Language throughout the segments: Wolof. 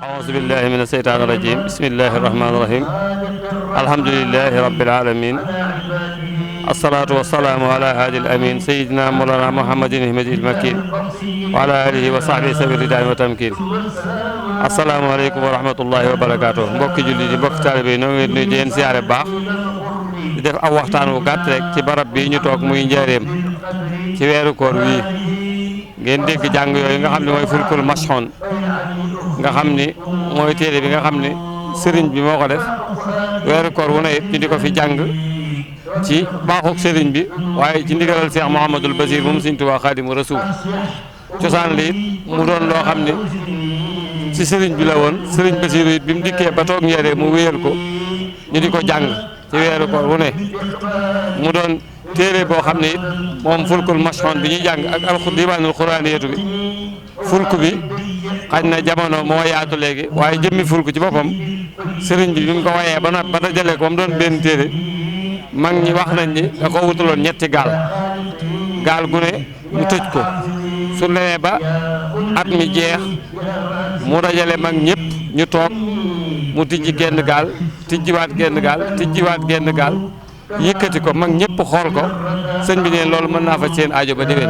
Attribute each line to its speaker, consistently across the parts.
Speaker 1: أعوذ بالله من الشيطان الرجيم بسم الله الرحمن الرحيم الحمد لله رب العالمين الصلاة والسلام على هادي الأمين سيدنا مولانا محمد الهمدي المكين وعلى آله وصحبه سبيل الرداء والتمكين السلام عليكم ورحمة الله وبركاته mbokki julli di mbokki taalibe yi noo ngi nuyu di leen siyaare bu baax di def aw waxtaan wu gàtt rek ci barab bi ñu toog muy njaareem ci weeru koor wii ngeen dégg jàng yooyu nga xam ne mooy fulkul mashxoon nga xam ni mooy téere bi nga xam ni sëriñ bi moo ko def weeru koor wu ne it ñu di ko fi jàng ci baaxuk sëriñ bi waaye ci ndigalal Cheikh Mouhamadul Basir moom Sëriñ Tuubaa Xaadimu Rasuul cosaan li it mu doon loo xam ni ci sëriñ bi la woon sëriñ Basiru it bi mu dikkee ba toog njëriñ mu wéyal ko ñu di ko jàng ci weeru koor wu ne mu doon téere boo xam ne it moom fulkul mashxoon bi ñuy jàng ak diwaanul xuraaniyatu bi fulk bi xañ na jamono moo yaatu léegi waaye jëmmi fulk ci boppam sëriñ bi mu ko wayee ba noppi ba dajale ko mu doon benn téere mag ñi wax nañ ni da ko wutaloon ñetti gaal gu ne mu tëj ko su demee ba at mi jeex mu dajale mag ñëpp ñu toog mu tijji genn gaal tijjiwaat genn gaal yëkkati ko mag ñëpp xool ko sëñ bi ne loolu mën naa fa seen aajo ba déwén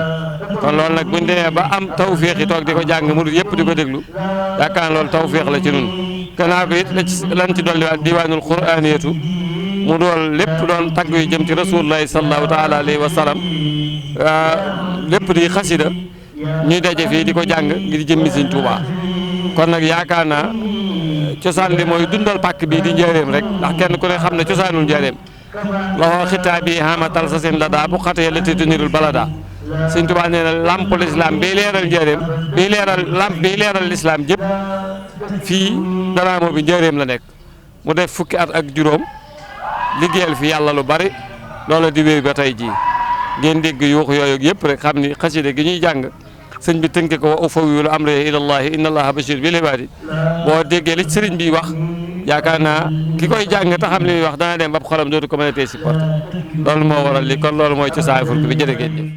Speaker 1: kon loolu nag buñ demee ba am tawféex yi toog di ko jàng murid yëpp di ko déglu yaakaar loolu tawféex la ci nun gannaaw bi it lan ci dolliwaat diwaanul quraaniyatu mu doon lépp doon tagg yu jëm ci rasulullahi sallallahu taala alayhi wa sallam lépp di xasida ñuy daje fii di ko jàng ngir jëmmi Sëñ Tuubaa kon nag yaakaar naa cosaan li mooy dundal pàkk bii di njaareem rek ndax kenn ku ne xam ne cosaanul njaareem loxoo xitaa bi xamatal sa seen la daa bu xatee la te tunirul balada Sëñ Tuubaa nee na lamp lislaam bii leeral njaareem bii leeral lislaam jëpp fii Danaamo bi njaareem la nekk mu def fukki at ak juróom liggéeyal fi yàlla lu bari loola di wéy ba tey jii ngeen dégg yuuxu yooyu yëpp rek xam ni xasida gi ñuy jàng sëñ bi tënke ko wa ufawwidu amri ilallahi inna allaha bashir bil ibadi boo déggee li sëriñ bi wax yaakaar naa ki koy jàng te xam li muy wax dana dem ba xolam dootu ko mën a tey supporté loolu moo waral li kon loolu mooy ci saay fulk bi jërë ngeen jëf